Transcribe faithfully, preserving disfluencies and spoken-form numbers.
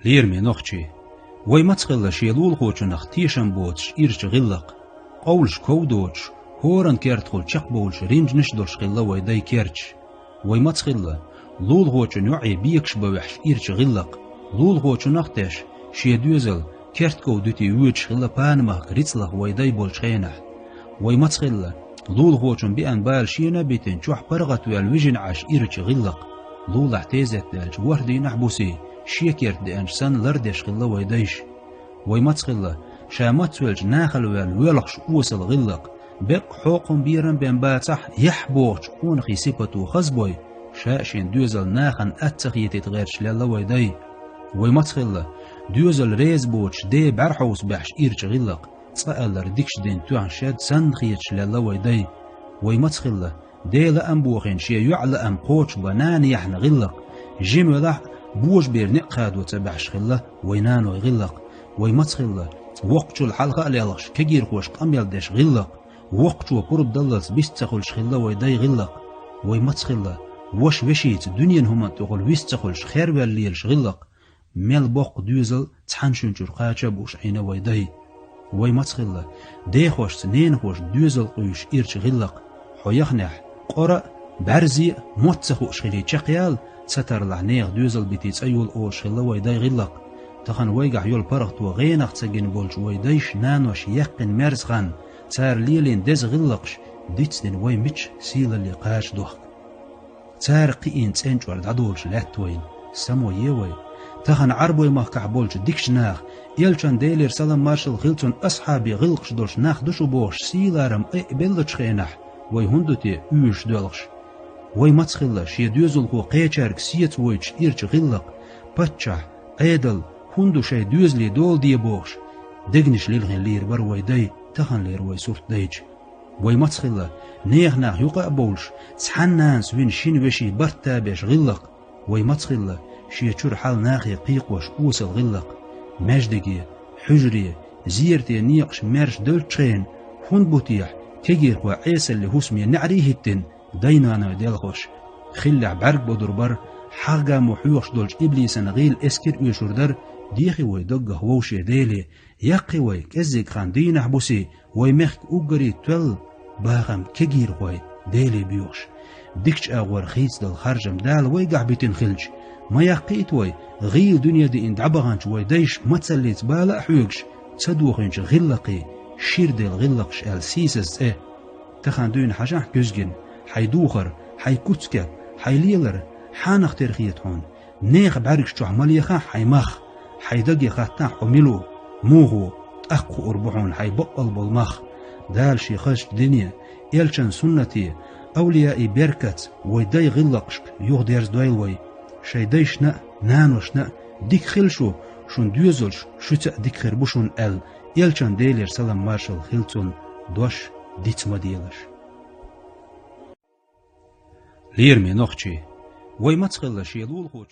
Лераме нохчий, вай маца хилла шен лулахочунах тешам боцуш ирча гӀиллакх, къовлуш ков доцуш, хӀоран кертахула чекхбовлуш ринжанаш долуш хилла вай дай керташ. Вай маца хилла лулахочун йоӀе бекаш бан ваьхьаш ирча гӀиллакх, лулахочунах а теш, шен доьзал кертков дуьтий воьдуш хилла панамахка рицлах вай дай болчу хенахь. Вай маца хилла лулахочун беана бала шена а битина, чохь паргӀатваьлла вижина Ӏаш ирча гӀиллакх, лулахь тезет даьлча ворхӀ дийнахь а бусий, шен керта деанча санна лардеш хилла вай дайша. Вай маца хилла ша мацвелча нахала ваьлла воьлхуш осал гӀиллакх, беккъа хьокхам берам бен бацахь, яхь бохучу къонахий сипато хазбой, ша а шен доьзал нахана атта ца хетийта гӀерташ лелла вай дай. Вай маца хилла доьзал реза боцуш ден бӀаьрхьовса баьхьаш ирча гӀиллакх, цкъа аьлларг дикачу ден тоьхна шед санна хеташ лелла вай дай. Вай маца хилла ден лаам бохийна шен йоӀан лаам кхочушбан нана яьхьна гӀиллакх, жима велахь а, божабер некъ хадо ца баьхьаш хилла вай наной гӀиллакх. Вай маца хилла воккхачул хьалха а лелхаш кегийрхошка къамел деш гӀиллакх, воккхачо пурба даллалц вист ца хуьлуш хилла вай дай гӀиллакх. Вай маца хилла ваша вешица дуьненан хӀуманна тӀехула вист ца хуьлуш херваьлла лелаш гӀиллакх, мел боккха доьзал цхьана шуьнчуьра кхача а бууш Ӏийна вай дай. Вай маца хилла дехошца ненахоша доьзал къуьйсуш ирча гӀиллакх, хьо яханехь, къора а, бӀаьрзе а, мотт ца хууш хилий чекхъяла, ца тарлахь нехан доьзал битий цӀа йолу олуш хилла вай дай гӀиллакх. Тахана вайгахь йолу паргӀато гӀенах ца гина болчу вай дайша, наноша яьккхина мерза хан, цара лелийна деза гӀиллакхаш дицдина вай мича сийлалле кхача дохку. Цара кхиийна цӀен чӀор дӀадолуш лаьтта вайна, само е вай. Тахана Ӏарбой-махкахь болчу дикачу наха, элчан Делера салам маршалла хила цунна асхьабийн гӀиллакхаш долуш нах ду шу бохуш сийларам айа беллачу хенахь, вай хӀунда ду те уьйраш доьлхуш? Вай маца хилла шен доьзалхо кхечаьрга сеца войтуш ирча гӀиллакх, паччахь, Ӏедал, хӀунда ду шайн доьзале дола де бохуш, дегнаш лилхина лийр бара вай дай, таханлера вай сурт дайча. Вай маца хилла нехан нах юкъа а бовлуш, цхьана нанас вина шина вешин барт табеш гӀиллакх, вай маца хилла шен чуьра хьал нахе кхайкхош осал гӀиллакх, маьждиге, хьуьжаре, зерате некъаш маьрша девллачу хенахь, хӀунда бу техьа кегийрхой Ӏесалле хӀусаме неӀарий хӀиттина, дай-наной делхош. Хиллехь бӀаьрг бодур бара, хьагӀ-гамо хьоьхуш долчу иблисан гӀийла эскар оьшур дара, дехи вай даггах вовше Деле, яккхи вай кӀеззиг хан дийнахь-бусий, вай мехкан уггаре тоьлла бахам кегийрхой Деле боьхуш. Дикачу агӀор хийцадала харжам Дала вайгахь битина хилча, ма яккхийта вай, гӀийла дуьне диъна дӀабаханчу вай дайша мацаллица бала а хьоьгуш, ца дохийначу гӀиллакхе, шира делла гӀиллакхаш аьлла сийсаза цӀе. Тахана дуьйна хьажахь куьзгина, хьайн духар, хьайн куц-кеп, хьайн лелар хьанах тера хета хьуна? Нехан бӀаьргаш чохь ма лехахь хьайн мах, хьайн даге хаттахь хьо мила ву, муха ву, тӀаккха хуур бу хьуна хьайн баккъал болу мах. Дала шен хазачу дине, элчан суннате, авлияийн беркатца вай дай гӀиллакхашка юхадерзадойла вай. Шайн дайшна а, наношна а дика хила шу, шун доьзалш шуьца а дика хир бу шуна аьлла, элчан Делера салам маршалла хила цунна дош диц ма делаш. Лераме нохчий, вай маца хилла шен лулахочу